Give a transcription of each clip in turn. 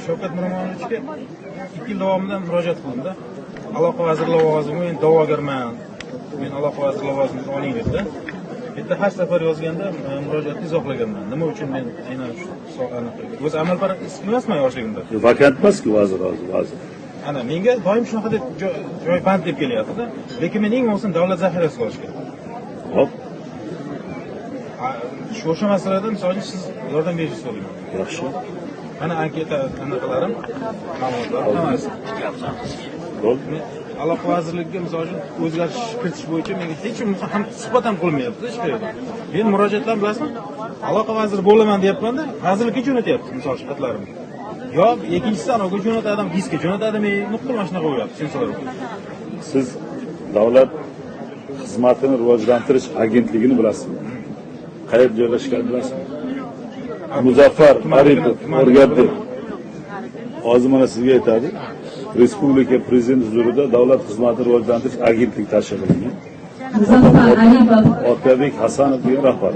Shavkat Miromonovichga 2 yil davomida murojaat qildimda. Aloqa vaziri lavozimi, men da'vogarman. Men aloqa vaziri lavozimini oling debda. Bitta har safar yozganda murojaatni izohlaganman. Nima uchun men aynan shu sohani, o'zi amalparast emasman yoshligimda. Vakant emasku vazir hozir, vazir. Ana menga doim shunaqa deb joy band deb kelyapti-da. Lekin men eng bo'lmasa davlat zaxirasiga olishgan. Hop, Shu o'sha masalada, misol uchun, siz yordam berishingizni so'rayman. Yaxshi. Mana anketa anaqalarim, ma'lumotlarim hammasi. Bo'ldi. Men aloqa vazirligiga, misol uchun, o'zgarish kiritish bo'yicha menga hech kim ham suhbat ham qilinmayapti hech qayerda. Men murojaatlarni, bilasizmi, aloqa vaziri bo'laman deyapmanda, vazirlikka jo'natyapti, misol uchun, xatlarimni. Yo ikkinchisi anaviga jo'natadi, GISga jo'natadi, men nuqul mana shunaqa bo'lyapti, sensorlar. Siz Davlat xizmatini rivojlantirish agentligini bilasizmi? Qayerda joylashganini bilasizmi? Muzaffar Aripov o'rgatdi. Hozir mana sizga aytadi. Respublika prezident huzurida Davlat xizmatini rivojlantirish agentligi tashkil qilingan. Muzaffar Aripov. Otabek Hasanov degan rahbar.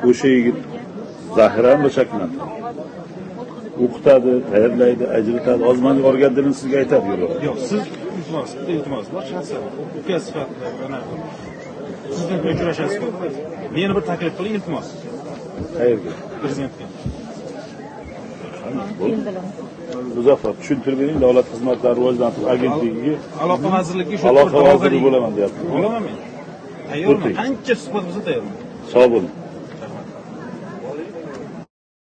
O'sha yigit zaxirani shakllantiradi. O'qitadi, tayyorlaydi, ajratadi. Hozir mana o'rgatdirini sizga aytadi yo'l. Yo'q, siz, iltimos, bitta iltimos bor, shaxsan uka sifatida ana prezident bilan uchrashasiz. Meni bir taklif qiling, iltimos. Qayerga? Prezidentga. Bo'ldi. Muzaffar, tushuntirib bering, Davlat xizmatlarini rivojlantirish agentligiga Aloqa vazirligiga shu aloqa bir vaziri da'vogaring- bo'laman deyapti. Bo'laman men. Tayyorman. O'ting. Qancha suhbat bo'lsa tayyorman. Sog' bo'ling.